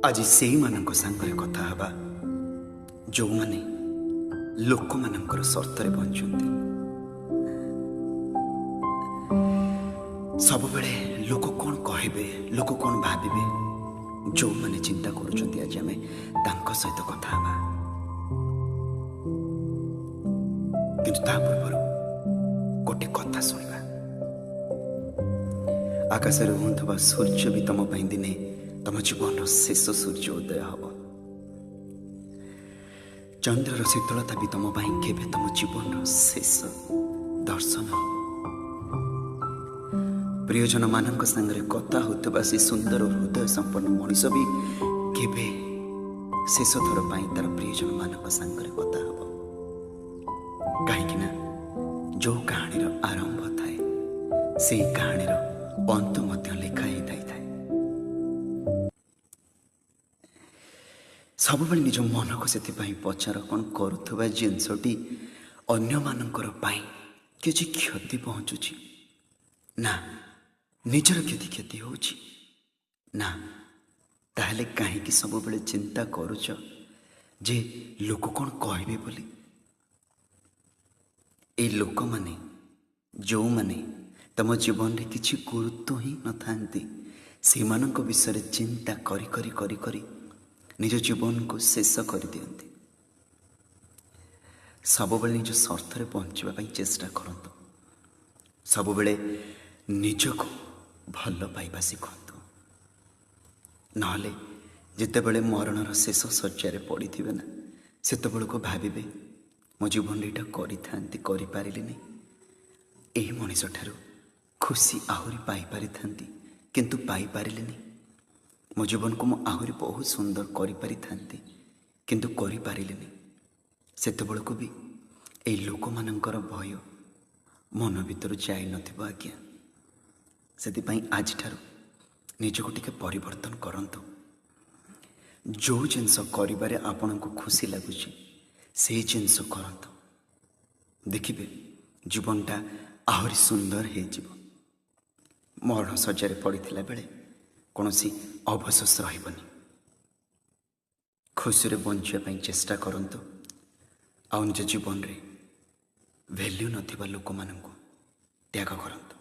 ଆଜି ସେଇମାନଙ୍କ ସାଙ୍ଗରେ କଥା ହେବା ଯେଉଁମାନେ ଲୋକମାନଙ୍କର ସର୍ତ୍ତରେ ବଞ୍ଚନ୍ତି। ସବୁବେଳେ ଲୋକ କ'ଣ କହିବେ, ଲୋକ କ'ଣ ଭାବିବେ, ଯେଉଁମାନେ ଚିନ୍ତା କରୁଛନ୍ତି, ଆଜି ଆମେ ତାଙ୍କ ସହିତ କଥା ହେବା। କିନ୍ତୁ ତା ପୂର୍ବରୁ ଗୋଟେ କଥା ଶୁଣିବା। ଆକାଶରେ ଉଁଥିବା ସୂର୍ଯ୍ୟ ବି ତମ ପାଇଁ ଦିନେ ତମ ଜୀବନର ଶେଷ ସୂର୍ଯ୍ୟ ଉଦୟ ହେବ। ଚନ୍ଦ୍ରର ଶୀତଳତା ବି ତମ ପାଇଁ କେବେ ତମ ଜୀବନର ଶେଷ ଦର୍ଶନ ହେବ। ପ୍ରିୟଜନମାନଙ୍କ ସାଙ୍ଗରେ କଥା ହେଉଥିବା ସେ ସୁନ୍ଦର ହୃଦୟ ସମ୍ପନ୍ନ ମଣିଷ ବି କେବେ ଶେଷ ଥର ପାଇଁ ତାର ପ୍ରିୟଜନମାନଙ୍କ ସାଙ୍ଗରେ କଥା ହେବ। କାହିଁକି ନା ଯେଉଁ କାହାଣୀର ଆରମ୍ଭ ଥାଏ, ସେଇ କାହାଣୀର ଅନ୍ତ ମଧ୍ୟ ଲେଖା ହେଇଯାଇଥାଏ। ସବୁବେଳେ ନିଜ ମନକୁ ସେଥିପାଇଁ ପଚାର, କ'ଣ କରୁଥିବା ଜିନିଷଟି ଅନ୍ୟମାନଙ୍କର ପାଇଁ କିଛି କ୍ଷତି ପହଞ୍ଚୁଛି ନା ନିଜର କ୍ଷତି ହେଉଛି ନା? ତାହେଲେ କାହିଁକି ସବୁବେଳେ ଚିନ୍ତା କରୁଛ ଯେ ଲୋକ କ'ଣ କହିବେ ବୋଲି? ଏଇ ଲୋକମାନେ ଯେଉଁମାନେ ତମ ଜୀବନରେ କିଛି ଗୁରୁତ୍ୱ ହିଁ ନଥାନ୍ତି, ସେମାନଙ୍କ ବିଷୟରେ ଚିନ୍ତା କରି କରି କରି କରି ନିଜ ଜୀବନକୁ ଶେଷ କରିଦିଅନ୍ତି। ସବୁବେଳେ ନିଜ ସର୍ତ୍ତରେ ବଞ୍ଚିବା ପାଇଁ ଚେଷ୍ଟା କରନ୍ତୁ। ସବୁବେଳେ ନିଜକୁ ଭଲ ପାଇବା ଶିଖନ୍ତୁ। ନହେଲେ ଯେତେବେଳେ ମରଣର ଶେଷ ଶଯ୍ୟାରେ ପଡ଼ିଥିବେ ନା, ସେତେବେଳକୁ ଭାବିବେ, ମୋ ଜୀବନରେ ଏଇଟା କରିଥାନ୍ତି, କରିପାରିଲିନି। ଏହି ମଣିଷଠାରୁ ଖୁସି ଆହୁରି ପାଇପାରିଥାନ୍ତି, କିନ୍ତୁ ପାଇପାରିଲିନି। ମୋ ଜୀବନକୁ ମୁଁ ଆହୁରି ବହୁତ ସୁନ୍ଦର କରିପାରିଥାନ୍ତି, କିନ୍ତୁ କରିପାରିଲିନି। ସେତେବେଳକୁ ବି ଏଇ ଲୋକମାନଙ୍କର ଭୟ ମନ ଭିତରୁ ଯାଇନଥିବ ଆଜ୍ଞା। ସେଥିପାଇଁ ଆଜିଠାରୁ ନିଜକୁ ଟିକେ ପରିବର୍ତ୍ତନ କରନ୍ତୁ। ଯେଉଁ ଜିନିଷ କରିବାରେ ଆପଣଙ୍କୁ ଖୁସି ଲାଗୁଛି, ସେଇ ଜିନିଷ କରନ୍ତୁ। ଦେଖିବେ, ଜୀବନଟା ଆହୁରି ସୁନ୍ଦର ହେଇଯିବ। ମରଣ ଶଯ୍ୟାରେ ପଡ଼ିଥିଲା ବେଳେ କୌଣସି ଅବଶୋଷ ରହିବନି। ଖୁସିରେ ବଞ୍ଚିବା ପାଇଁ ଚେଷ୍ଟା କରନ୍ତୁ ଆଉ ନିଜ ଜୀବନରେ ଭ୍ୟାଲ୍ୟୁ ନଥିବା ଲୋକମାନଙ୍କୁ ତ୍ୟାଗ କରନ୍ତୁ।